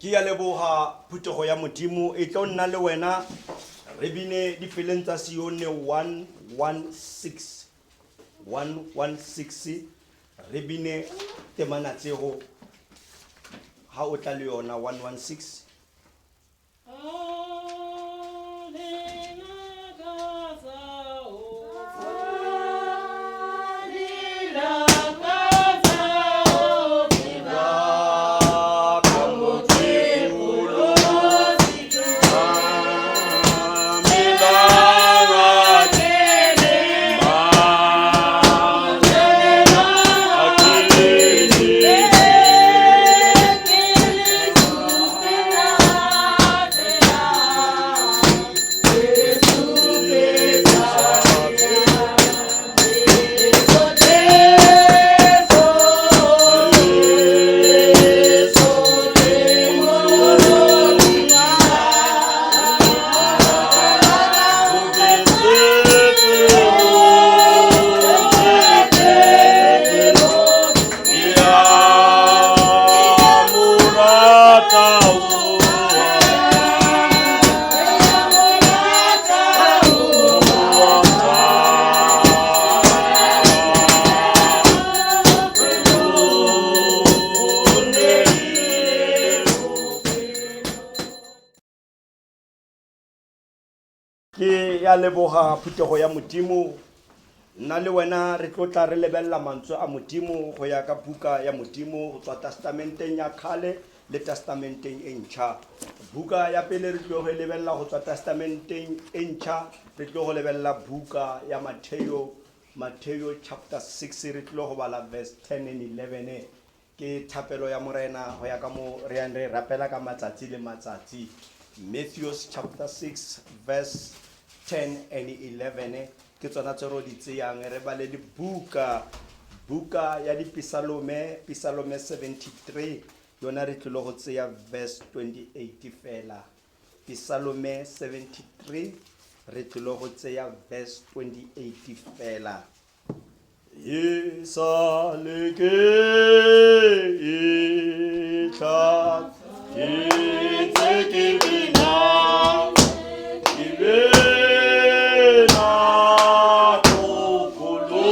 Ke ya leboga phuthego ya Modimo e tlo nna le wena re bine dipeleng tsa Sione 116 116 re bine temana tsego ha o tla le yona 116. Ke ya leboga phuthego ya Modimo. Nna le wena re tlo tla re lebelela mantswe a Modimo go ya ka buka ya Modimo go tswa testamenteng ya kgale le testamenteng e ntšha. Buka ya pele re tlo go e lebelela go tswa testamenteng e ntšha, re tlo go lebelela buka ya Mateo, Mateo chapter 6, re tlo go bala verse 10 and 11. Ke thapelo ya Morena go ya ka mo re yang re rapela ka matsatsi le matsatsi. Matthews chapter 6 verse 10 and 11 ke tsona tse ro di tseyang. Re bale le buka, buka ya dipisalome, Pisalome 73, yona re tlile go tseya verse 28 fela. Pisalome 73 re tlile go tseya verse 28 fela. E sa le ke e tla ke ntse ke bina, ke bina tokolo.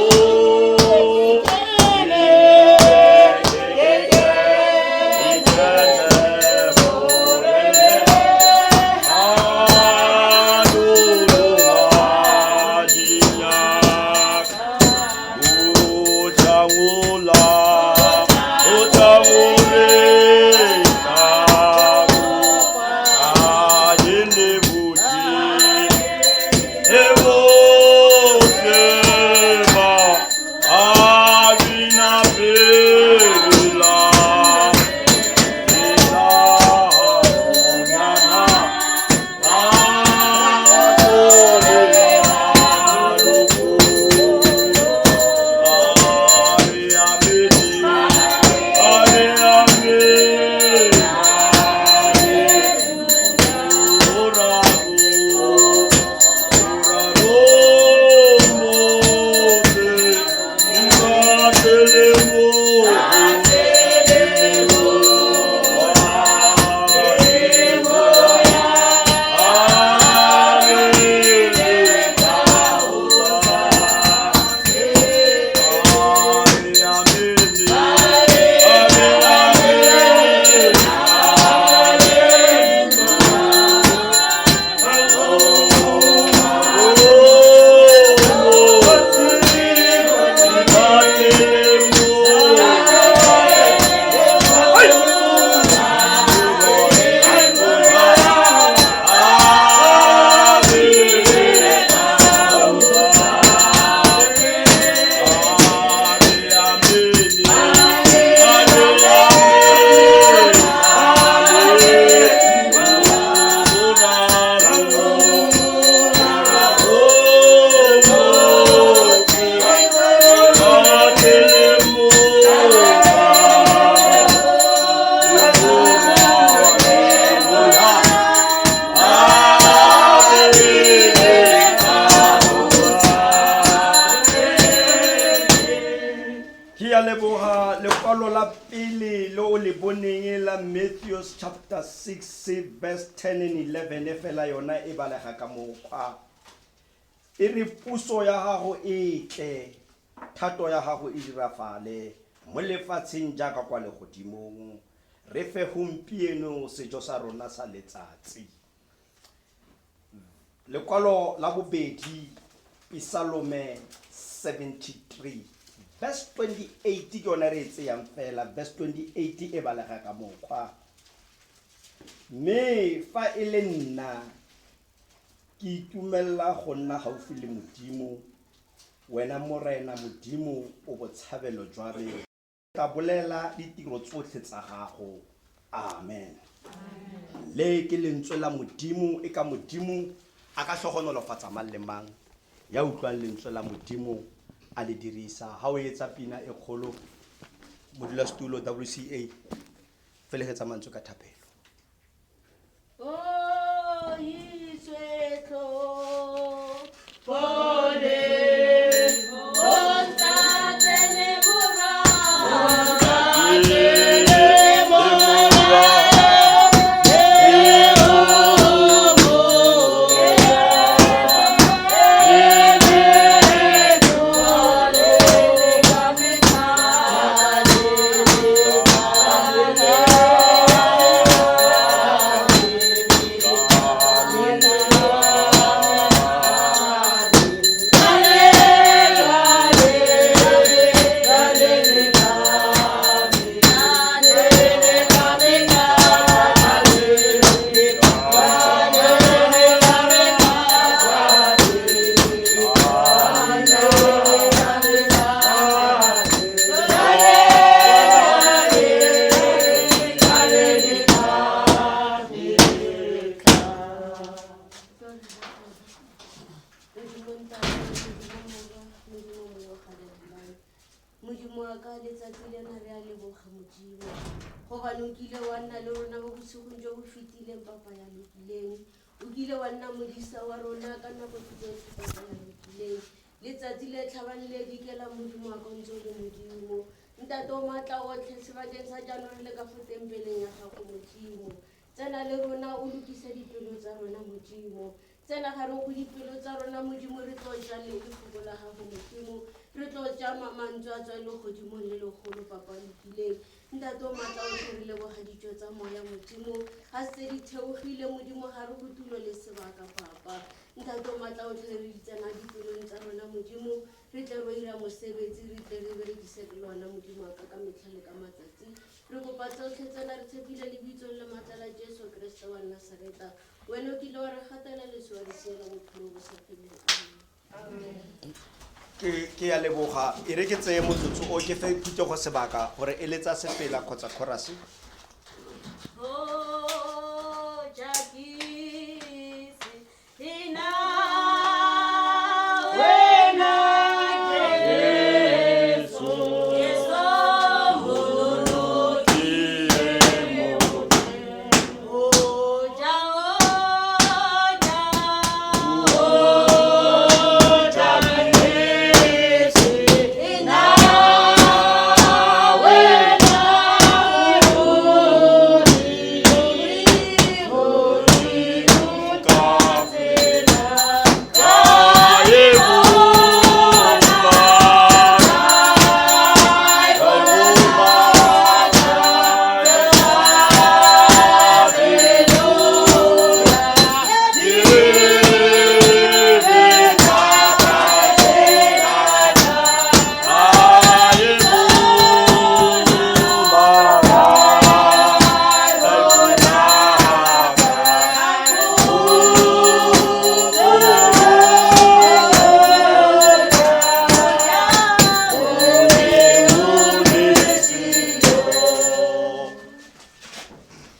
chapter 6 verse 10 and 11 fela yona e balega ka mokgwa e re puso ya gago e tle thato ya gago e dirafale mo lefatsheng jaaka kwa legodimong re fe gompieno sejo sa rona sa letsatsi Lekwalo la bobedi, Pisalome 73, verse 28 ke yone re e tseyang fela, verse 28 e balega ka mokgwa. Mme fa e le nna, ke itumelela go nna gaufi le Modimo, wena Morena Modimo o botshabelo jwa me. Tla bolela ditiro tsotlhe tsa gago. Amen. Le ke lentswe la Modimo, e ka Modimo a ka hlogonolofatsa mang le mang ya utlwang lentswe la Modimo a le dirisa. Ha o etsa pina e kgolo, modulasetulo WCA, felegetsa mantswe ka thapelo. Oh, iswetlo, Modimo Ntate, Modimo Morwa, Modimo Moya o Galalelang. Modimo wa ka letsatsi lena re a leboga Modimo gobane o kile wa nna le rona mo bosigong jo bo fetileng papa ya lokileng o kile wa nna modisa wa rona ka nako tse tsotlhe papa ya lokileng letsatsi le tlhabang le dikela Modimo wa ka o ntse o le Modimo ntate o maatla otlhe sebakeng sa jaanong re le ka fo tempeleng ya gago Modimo tsena le rona o lokise dipelo tsa rona Modimo tsena gareng go dipelo tsa rona Modimo re tlo ja le lefoko la gago Modimo re tlo ja mantswe a tswa legodimong le legolo papa lokileng ntate o maatla otlhe re leboga dijo tsa moya Modimo ga se di theogile Modimo ga re go tulo le sebaka papa ntate o maatla otlhe re di tsena dipelong tsa rona Modimo re tle re ira mosebetsi re tle re berekise le lona Modimo wa ka ka metlha le ka matsatsi re kopa tsotlhe tsena re tshepile lebitsong le maatla la Jesu Kriste wa Nasareta wena o kile wa re gatela leso wa re siela bophelo bo sa feleng. Amen. Ke ke a leboga e re ke tseye motsotso o ke fe phuthego sebaka gore e letsa sefela kgotsa chorus. Oh, Jakisi, ina wena Jesu, Jesu mololoki. Oh, ja, oh, ja, oh, Jakisi, ina wena Hori, hori,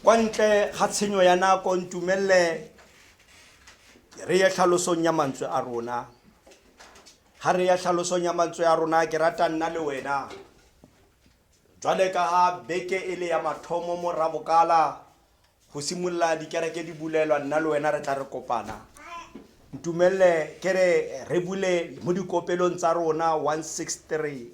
Kwa ntle ga tshenyo ya nako ntumelele re ye tlhalosong ya mantswe a rona. Ha re ya tlhalosong ya mantswe a rona ke rata nna le wena jwale ka ha beke e le ya mathomo mo Rabokala go simolola dikereke di bulelwa nna le wena re tla re kopana ntumelele ke re re bule mo dikopelong tsa rona 163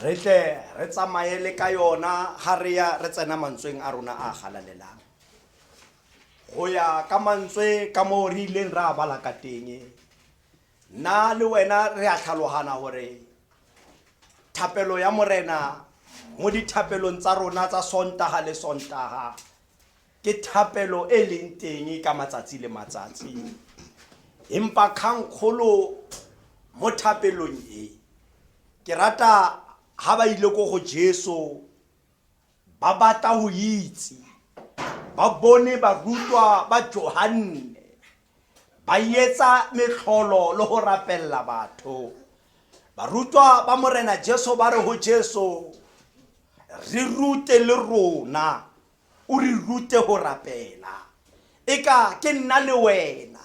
Re tle re tsamaye le ka yona ga re ya re tsena mantsweng a rona a galalelang. Go ya ka mantswe ka moo re ileng ra bala ka teng, nna le wena re a tlhalogana gore thapelo ya Morena mo dithapelong tsa rona tsa Sontaga le Sontaga ke thapelo e leng teng ka matsatsi le matsatsi. Empa kgangkgolo mo thapelong e, ke rata ha ba ile ko go Jesu ba batla go itse, ba bone barutwa ba Johanne ba etsa metlholo le go rapella batho. Barutwa ba Morena Jesu ba re ho Jesu, re rute le rona, o re rute go rapela. Eka ke nna le wena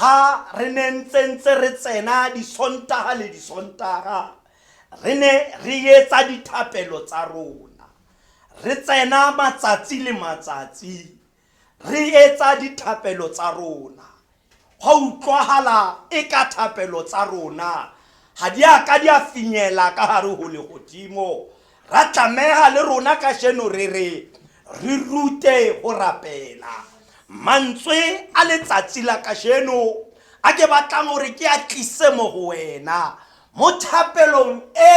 ha re ne ntse re tsena disontaga le disontaga, re ne re etsa dithapelo tsa rona, re tsena matsatsi le matsatsi re etsa dithapelo tsa rona. Gwa utlwagala e ka thapelo tsa rona ga di a ka di a finyela ka gare go legodimo. Ra tlamega le rona kajeno re re re rute go rapela. Mantswe a letsatsi la kajeno a ke batlang gore ke a tlise mo go wena mo thapelong e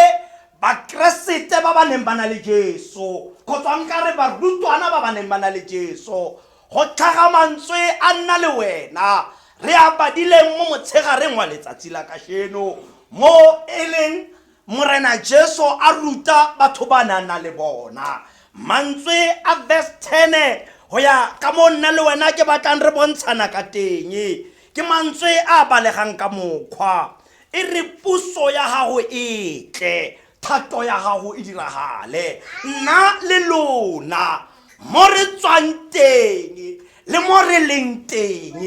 Bakeresete ba ba neng ba na le Jesu, kgotsa nka re barutwana ba ba neng ba na le Jesu, go tlhaga mantswe a nna le wena re a badileng mo motshegareng wa letsatsi la kajeno, mo e leng Morena Jesu a ruta batho ba nang na le bona. Mantswe a verse 10 go ya ka mo nna le wena ke batlang re bontshana ka teng, ke mantswe a balegang ka mokgwa e re puso ya gago e tle, thato ya gago e diragale. Nna le lona mo re tswang teng le mo re leng teng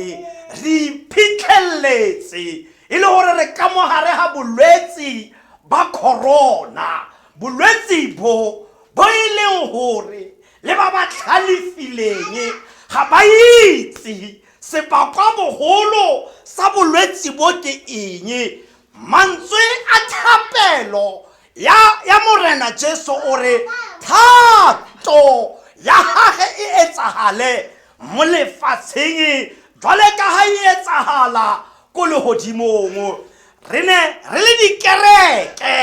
re iphitlheletse e le gore re ka mo gare ga bolwetse ba corona, bolwetse bo bo e leng gore le ba ba tlhalefileng ga ba itse sebakwa bogolo sa bolwetse bo ke eng. Mantswe a thapelo ya Morena Jesu o re thato ya gage e etsagale mo lefatsheng jwale ka ga e etsahala ko legodimong. Re ne re le dikereke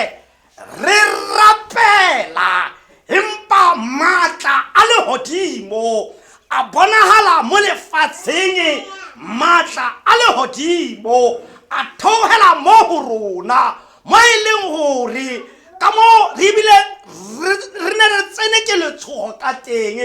re rapela, empa maatla a legodimo a bonagala mo lefatsheng, maatla a legodimo a theogela mo go rona, mo e leng gore ka mo re ebile re ne re tsene ke letshogo ka teng,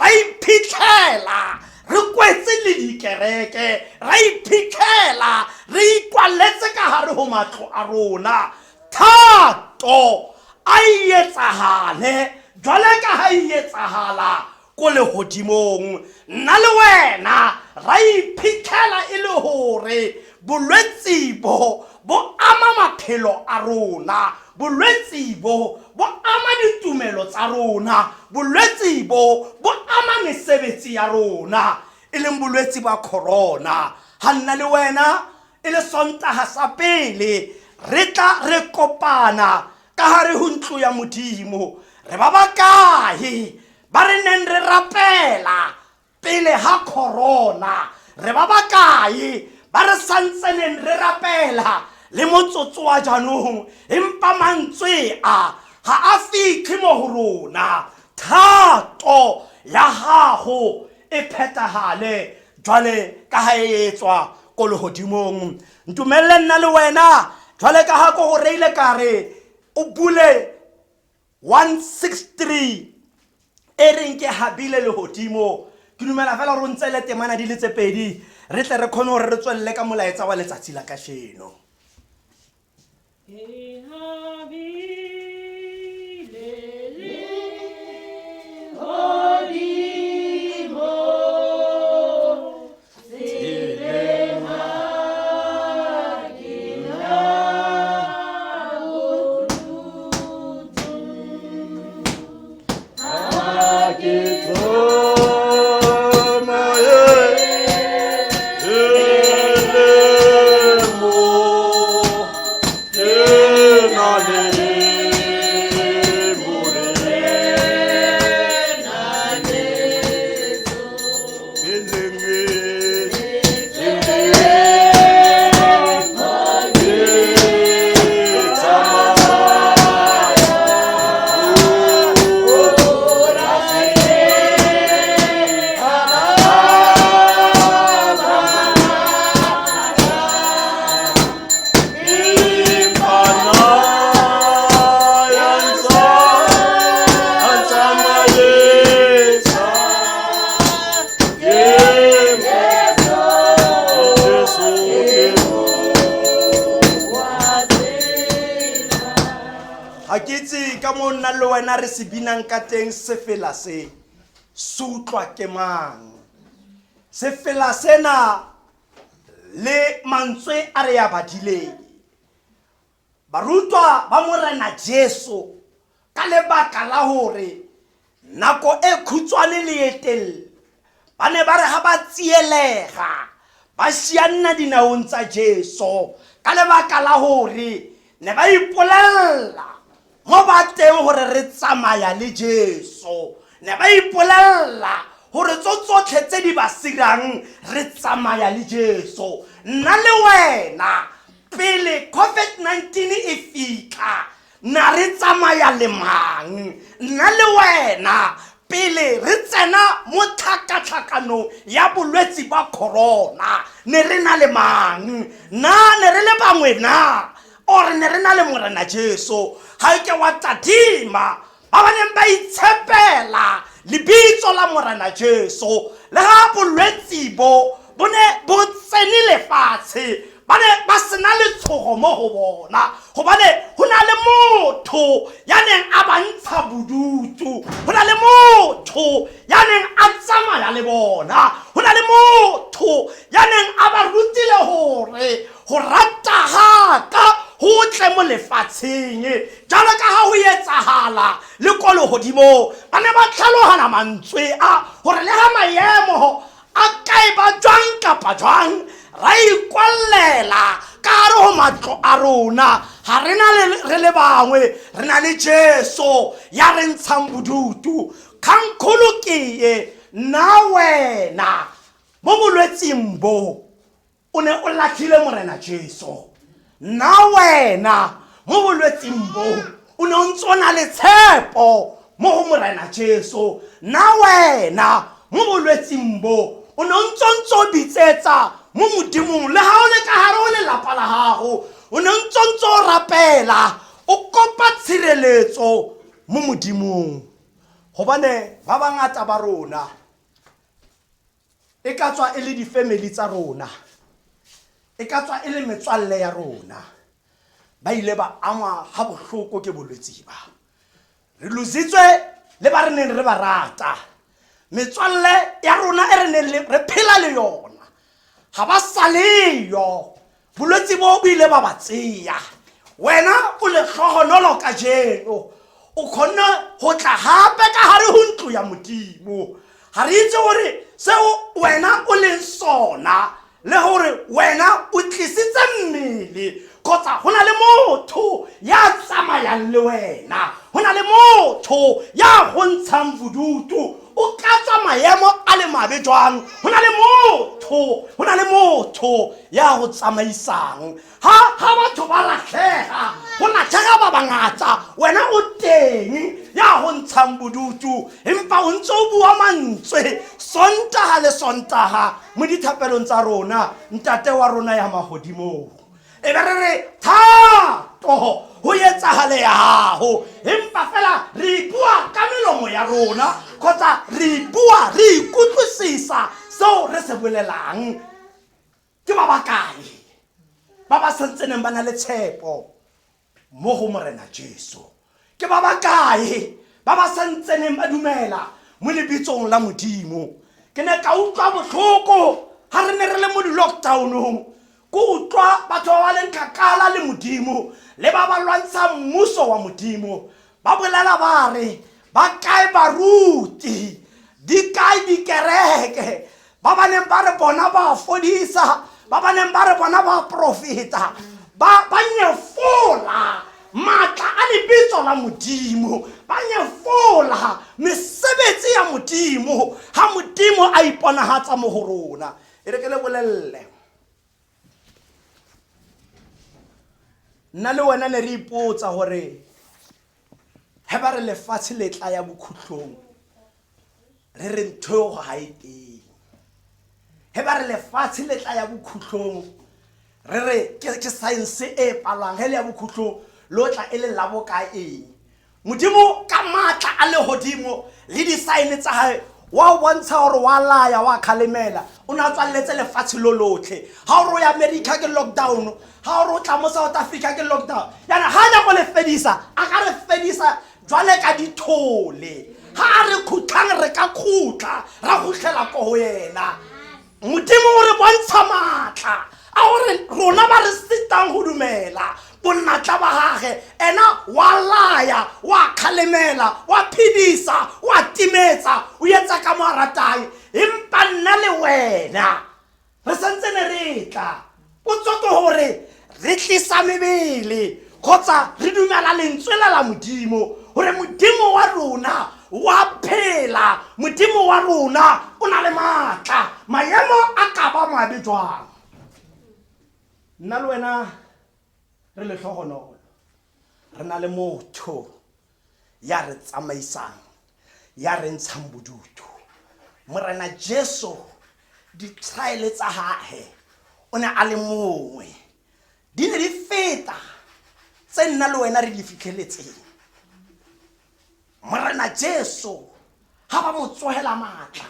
ra iphitlhela re kwetse le dikereke, ra iphitlhela re ikwaletse ka gare go matlo a rona. Thato a e etsagale jwale ka ga e etsagala ko legodimong. Nna le wena ra iphitlhela e le gore bolwetse bo bo ama maphelo a rona, bolwetse bo bo ama ditumelo tsa rona, bolwetse bo bo ama mesebetsi ya rona, e leng bolwetse ba corona. Ga nna le wena e le Sontaga sa pele re tla re kopana ka gare go ntlo ya Modimo, re ba bakae ba re neng re rapela pele ga corona? Re ba bakae ba re santseneng re rapela le motsotso wa jaanong? Empa mantswe a ga a fitlhe mo go rona. Thato ya gago e phethagale jwale ka ga e etswa ko legodimong. Ntumelele nna le wena jwale ka ga ko go reile ka re o bule 163 e reng ke habile legodimo. Ke dumela fela gore o ntse le temana di le tse pedi re tle re kgone gore re tswelele ka molaetsa wa letsatsi la kasheno. Ke habile lehodimo, tseleng ha ke na bodutu. Ha ke tsamaye e le mo, ke na le le wena re se binang ka teng sefela se se utlwa ke mang sefela sena le mantswe a re ya badileng barutwa ba morena jesu ka lebaka la hore nako e khutshwane le e telele ba ne ba re ga ba tsielega ba sianna dinaong tsa jesu ka lebaka la gore ne ba ipolelela mo ba teng gore re tsamaya le jesu ne ba ipolelela gore tso tsotlhe tse di ba sirang re tsamaya le jesu nna le wena pele covid-19 e fitlha na re tsamaya le mang nna le wena pele re tsena mo tlhakatlhakanong ya bolwetsi ba corona ne re na le mang na ne re le bangwe na or ne re na le morena jesu ga ke wa tadima ba ba neng ba itshepela lebitso la morena jesu le ga bolwetsi bo bo ne bo tsene lefatshe ba ne ba sena letshogo mo go bona gobane go na le motho ya neng a ba ntsha bodutu go na le motho ya neng a tsamaya le bona go na le motho ya neng a ba rutile gore go rata gaka go tle mo lefatsheng jalo ka ga go etsagala le ko legodimong ba ne ba tlhalogana mantswe a gore le ga maemo a kae ba jwang kapa jwang ra ikwallela ka gare go matlo a rona ga re na re le bangwe re na le jesu ya re ntshang bodutu kgangkgolo ke ye nna wena mo bolwetsing bo o ne o latlhile morena jesu nna wena mo bolwetsing bo o ne o ntse o na le tshepo mo go morena jesu nna wena mo bolwetsing bo o ne o ntse o ntse o bitsetsa mo modimong le ga o le ka gare o lelapa la gago o ne o ntse o ntse o rapela o kopa tshireletso mo modimong gobane ba bangata ba rona e ka tswa e le di-family tsa rona e ka tswa e le metswalle ya rona ba ile ba angwa ga bohloko ke bolwetsi ba re lositswe le ba re neng re ba rata metswalle ya rona e re neng re phela le yona ga ba sa leyo bolwetse bo bo ile ba ba tseya wena o letlhogonolo kajeno o kgonne go tla gape ka gare go ntlo ya modimo ga re itse gore seo wena o leng sona le gore wena o tlisitse mmele kgotsa go na le motho ya tsamayang le wena go na le motho ya go ntshang bodutu o ka tswa maemo a le mabe jwang go na le motho go na le motho ya go tsamaisang ha ha batho ba latlhega go latlhega ba bangata wena o teng ya go ntshang bodutu empa o ntse o bua mantswe sontaga le sontaga mo dithapelong tsa rona ntate wa rona ya magodimong e be re re thato go etsagale ya gago empa fela re bua ka melomo ya rona kgotsa re bua re ikutlwisisa seo re se bolelang ke ba bakae ba ba santseneng ba na le tshepo mo go morena jesu ke ba bakae ba ba santseneng ba dumela mo lebitsong la modimo ke ne ka utlwa botlhoko ga re ne re le mo di-lockdownong ko utlwa batho ba ba leng kgakala le modimo le ba ba lwantshang mmuso wa modimo ba bolela ba re ba kae baruti di kae dikereke ba ba neng ba re bona ba fodisa ba ba neng ba re bona ba profeta ba ba nyefola maatla a lebitso la modimo ba nyefola mesebetsi ya modimo ga modimo a iponagatsa mo go rona e re ke le bolelele nna le wena ne re ipotsa gore he ba re lefatshe le tla ya bokhutlong re re ntho eo ga e teng he ba re lefatshe le tla ya bokhutlong re re ke science e palwang he le ya bokhutlong lo tla e le la bokae eng modimo ka maatla a legodimo le disaene tsa gae wa o bontsha gore wa laya wa kgalemela o ne a tswaleletse lefatshe lo lotlhe ga o re o ya america ke lockdown ga o re o tla mo south africa ke lockdown yana ga nyako le fedisa a ka re fedisa. jwale ka dithole ga a re khutlhang re ka khutla ra ghutlhela ko go yena modimo o re bontsha maatla a gore rona ba re sitang go dumela bonnatla ba gage ena wa laya wa kgalemela wa phedisa wa timetsa o etsa ka mo a ratang empa nna le wena re santse ne re tla potso ke gore re tlisa mebele kgotsa re dumela lentswe la la modimo gore modimo wa rona wa phela modimo wa rona o na le maatla maemo a ka ba mabe jwang nna le wena re letlhogonolo re na le motho ya re tsamaisang ya re ntshang bodutu morena jesu ditraele tsa gage o ne a le mongwe di ne di feta tse nna le wena re di fitlheletseng morena jesu ga ba mo tsogela maatla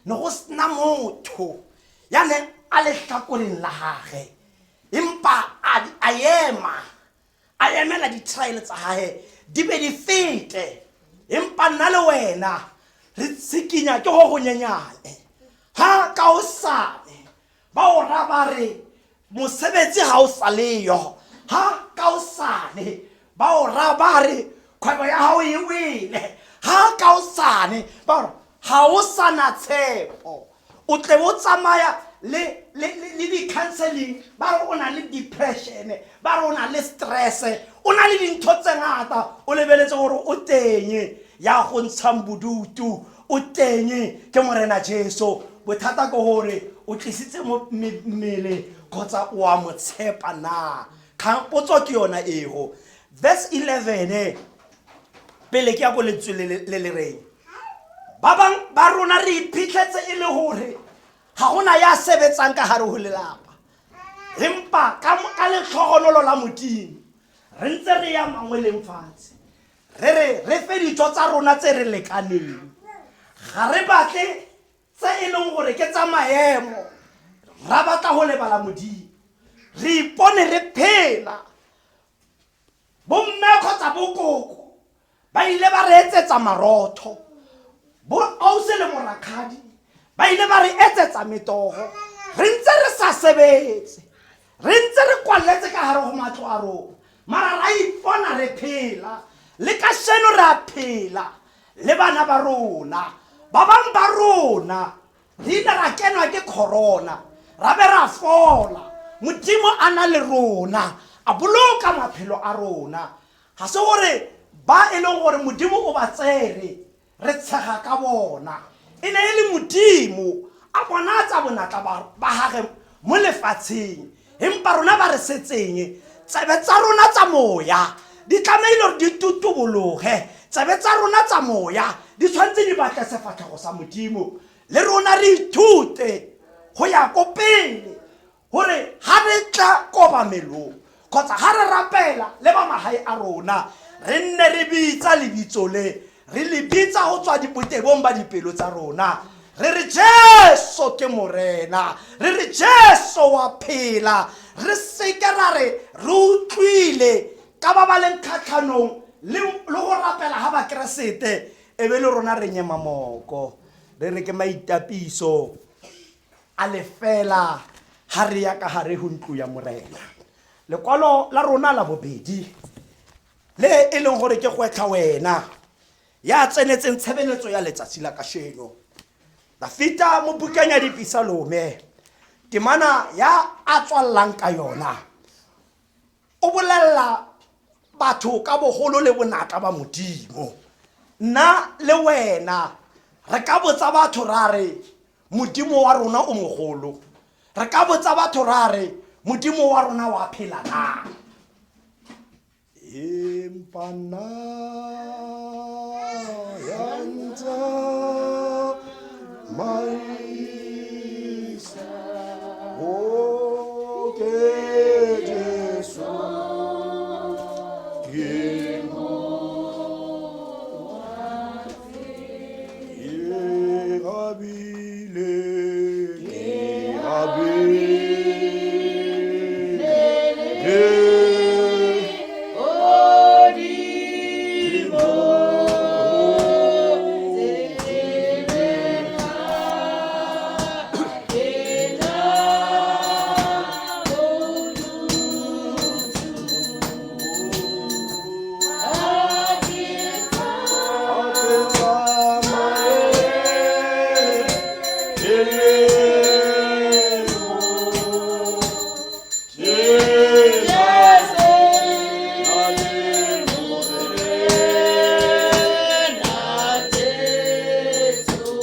ne go sena motho ya neng a letlhakoreng la gage empa a ema a emela di-trial tsa gage di be di fete empa nna le wena re tshikinya ke go gonyenyane ga ka o sane ba o ra ba re mosebetsi ga o sa leyo ga ka o sane ba o ra ba re kgwebo ya gago e wele ga ka o sane ba ore ga o sana tshepo o tle o tsamaya le le le di-counseling ba re o na le depression ba re o na le stress o na le dintho tse ngata o lebeletse gore o teng ya go ntshang bodutu o teng ke morena jesu bothata ke gore o tlisitse mo mmele kgotsa o a mo tshepa na kgang potso ke yona ego verse 11 pele ke ya ko lentswe le le reng ba bang ba rona re iphitlhetse e le gore ga gona ya sebetsang ka gare go lelapa empa ka letlhogonolo la modimo re ntse re ya mangweleng fatshe re re re fe dijo tsa rona tse re lekaneng ga re batle tse e leng gore ke tsa maemo ra batla go lebala modimo re ipone re phela bomme kgotsa bokoko ba ile ba re etsetsa marotho bo ausi le morakgadi ba ile ba re etsetsa metogo re ntse re sa sebetse re ntse re kwaletse ka gare go matlo a rona mara ra ipona re phela le ka sheno re a phela le bana ba rona ba bangwe ba rona re ile ra kenwa ke corona ra be ra fola modimo a na le rona a boloka maphelo a rona ga se gore ba e leng gore modimo o ba tsere re tshega ka bona e ne e le modimo a bonatsa bonatla ba gage mo lefatsheng empa rona ba re setseng tsebe tsa rona tsa moya di tlameile gore di tutubologe tsebe tsa rona tsa moya di tshwanetse di batle sefatlhego sa modimo le rona re ithute go ya ko pele gore ga re tla kobamelong kgotsa ga re rapela le ba magae a rona re nne re bitsa lebitso le re le bitsa go tswa dibotebong ba dipelo tsa rona re re jesu ke morena re re jesu wa phela re seke ra re re utlwile ka ba ba leng kgatlhanong le go rapela ga bakeresete e be le rona re nyema moko re re ke maitapiso a lefela ga re ya ka gare go ntlo ya morena lekwalo la rona la bobedi le e leng gore ke gwetlha wena ya tsenetseng tshebeletso ya letsatsi la kasheno dafita mo bukeng ya dipisalome temana ya a tswallang ka yona o bolelela batho ka bogolo le bonatla ba modimo nna le wena re ka botsa batho ra re modimo wa rona o mogolo re ka botsa batho ra re modimo wa rona wa phela na empa nna ya ntsa maisa o ke Jesu ke Ke rabile, ke rabile,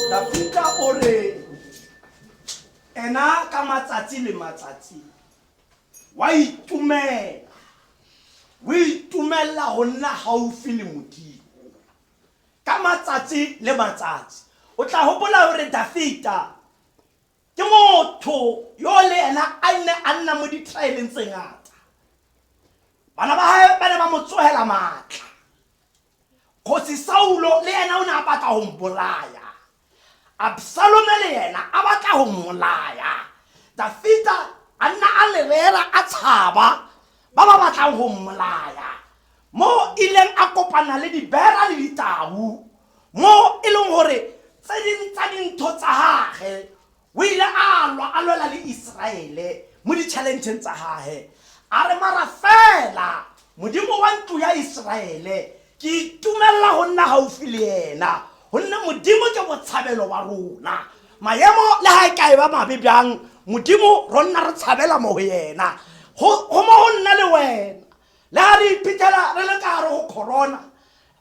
Dafita o re ena ka matsatsi le matsatsi wa itumela, o itumella go nna gaufi le Modimo ka matsatsi le matsatsi. O tla hopola gore Dafita ke motho yo le ena a nne a nna mo di-trialeng tse ngata. Bana ba hae ba ne ba mo tsohela matla. Kgosi Saulo le yena o ne a batla go mmolaya, Absalome le yena a batla go mmolaya. Dafita a nna a lerera a tshaba ba ba batlang go mmolaya, mo ileng a kopana le dibera le ditau, mo e leng gore tse ding tsa dintho tsa gage o ile a lwa a lwela le Iseraele mo di-challengeng tsa gage. A re mara fela Modimo wa ntlo ya Iseraele ke itumelela go nna gaufi le ena, gonne Modimo ke botshabelo wa rona. Maemo le ga e ka e ba mabe bjang, Modimo ro nna re tshabela mo go yena. Go mo go nna le wena, le ga re iphitlhela re le ka gare go corona,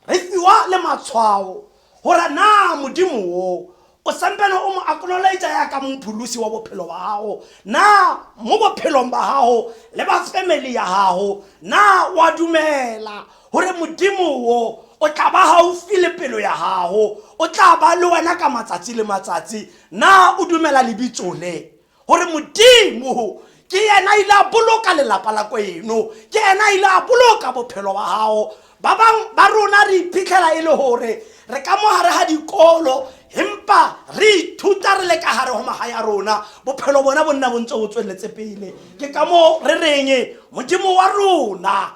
re fiwa le matshwao gore na Modimo o o sampene o mo acknowledge ya ka mopholosi wa bophelo ba gago, na mo bophelong ba gago le ba family ya gago, na wa dumela gore Modimo o o tla ba gaufi le pelo ya gago, o tla ba le wena ka matsatsi le matsatsi? Na o dumela lebitso le gore Modimo ke yena ile a boloka lelapa la kweno, ke yena ile a boloka bophelo ba gago? Ba bang ba rona re iphitlhela e le gore re ka mo gare ga dikolo, empa re ithuta re le ka gare go magae a rona, bophelo bona bo nna bo ntse bo tsweletse pele. Ke ka moo re reng Modimo wa rona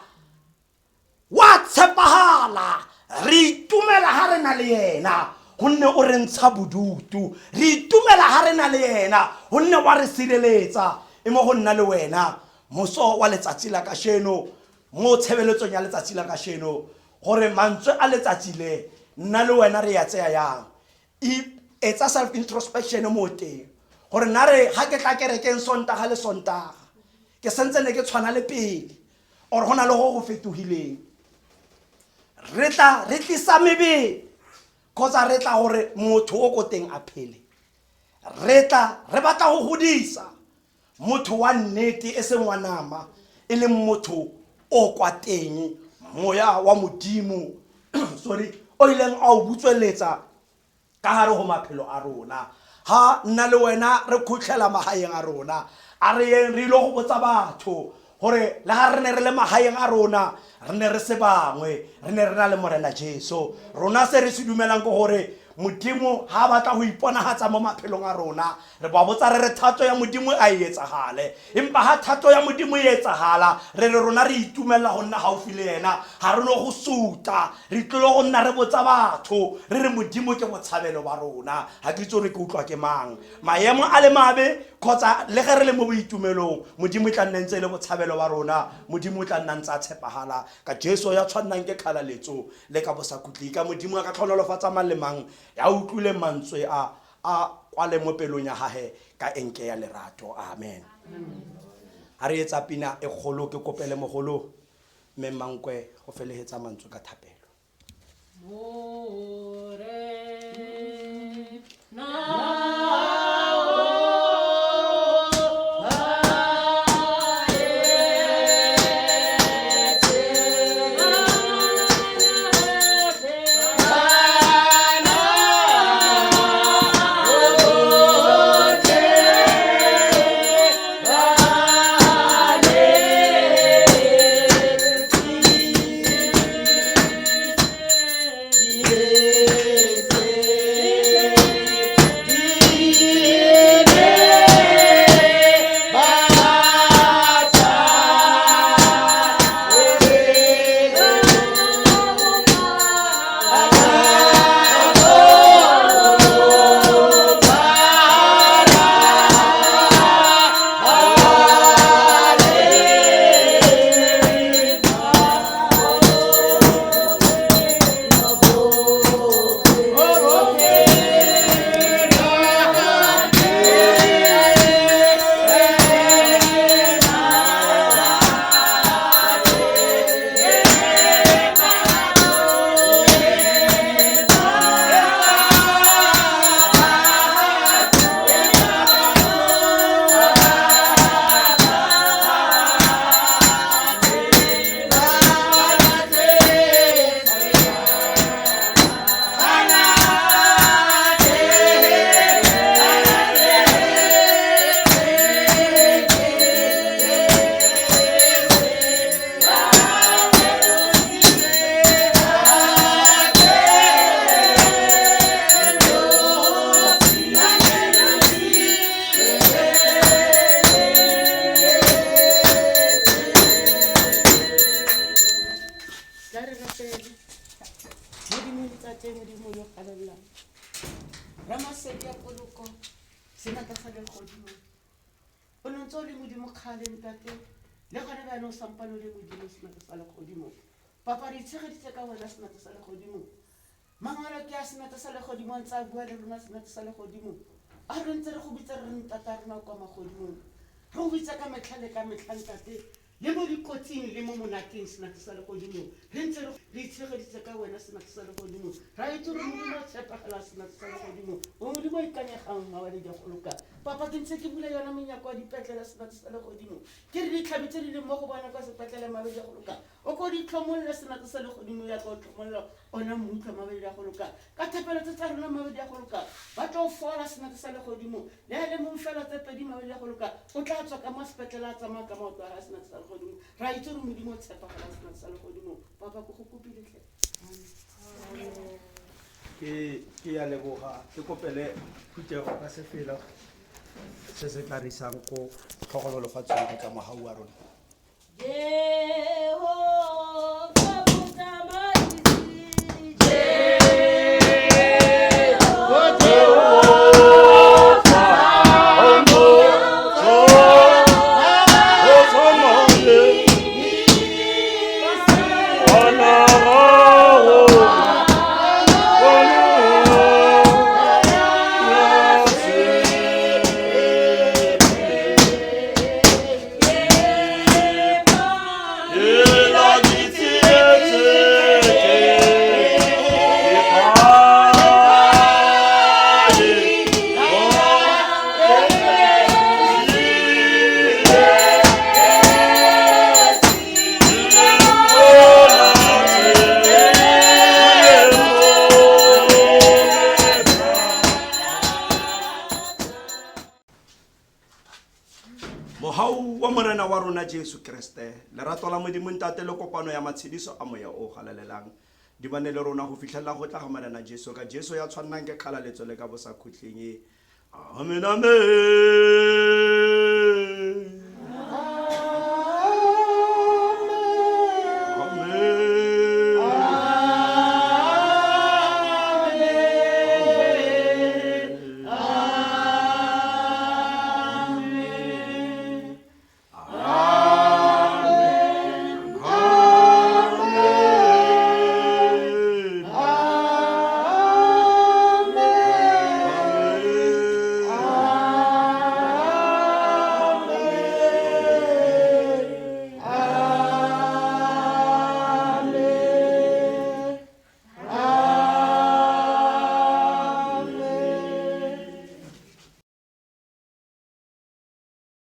wa tshepagala, re itumela ga re na le yena gonne o re ntsha bodutu, re itumela ga re na le yena gonne wa re sireletsa. E mo go nna le wena moso wa letsatsi la kasheno, mo tshebeletsong ya letsatsi la kasheno, gore mantswe a letsatsi le nna le wena re ya tseya yang. Etsa self introspection mo teng gore nna re ga ke tla kerekeng Sontaga le Sontaga, ke sentse ne ke tshwana le pele or go na le go go fetogileng? Re tla re tlisa mebele kgotsa re tla gore motho o ko teng a phele? Re tla re batla go godisa motho wa nnete, e seng wa nama, e leng motho o kwa teng, moya wa Modimo, sorry, o ileng a o butsweletsa ka gare go maphelo a rona. Ha nna le wena re khutlhela magaeng a rona, a re yeng re ile go botsa batho gore le ga re ne re le magaeng a rona, re ne re se bangwe, re ne re na le Morena Jesu. Rona se re se dumelang ke gore Modimo ga a batla go iponagatsa mo maphelong a rona, re ba botsa re re thato ya Modimo a e etsagale. Empa ga thato ya Modimo e etsagala, re re rona re itumelela go nna gaufi le yena, ga re no go suta, re tlile go nna re botsa batho re re Modimo ke botshabelo ba rona. Ga ke itse gore ke utlwa ke mang. Maemo a le mabe kgotsa le ge re le mo boitumelong, Modimo e tla nna ntse e le botshabelo ba rona, Modimo o tla nna ntse a tshepagala ka Jesu ya tshwannang ke kgalaletso le ka bosakhutleng. Ka Modimo a ka tlhonolofatsa mang le mang ya utlwileng mantswe a, a kwale mo pelong ya gage ka enke ya lerato. Amen. Ha re etsa pina e kgolo, ke kopele mogolo mme Mankwe go felegetsa mantswe ka thapelo. Senatla sa legodimo, o ne ntse o le Modimo kgale ntate, le gone bjane o sampane o le Modimo senatla sa legodimo. Papa re itshegeditse ka wena senatla sa legodimo. Mangwalo ke a senatla sa legodimo a ntse a bua le rona senatla sa legodimo. A re ntse re go bitsa re re ntata rona kwa magodimong. Re go bitsa ka metlha le ka metlha ntate, le mo dikotsing le mo monateng senatla sa legodimo. Re ntse re itshegeditse ka wena senatla sa legodimo. Ra itse gore Modimo o tshepagala senatla sa legodimo. O Modimo o ikanyegang mabaledi a go loka. Papa ke ntse ke bula yona menyako ya dipetlele senatla sa legodimo. Ke re ditlhabi tse di leng mo go bona kwa sepetlele mabedi a go loka. O ko di tlhomolle senatla sa legodimo ya ka o tlhomolla ona mmutlwa mabedi a go loka. Ka thapelo tse tsa rona mabedi a go loka. Ba tlo fola senatla sa legodimo. Le a le mong fela tse pedi mabedi a go loka. O tla tswa ka mo sepetlele a tsamaya ka maoto a gagwe senatla sa legodimo. Ra itse gore Modimo o tshepagala senatla sa legodimo. Papa ko go kopile tlhe. Amen. Ke ke ya leboga ke kopele phuthego ka sefela se se tla re isang ko tlhogonolofatsong kgotsa mogau wa rona. Jehova motsamaisi, Mohau wa Morena wa rona Jesu Kriste, lerato la Modimo Ntate le kopano ya matshediso a Moya o galalelang di bane le rona go fitlhelela go tla ga Morena Jesu ka Jesu ya tshwannang ke kgalaletso le ka bosakhutleng. Amen, amen.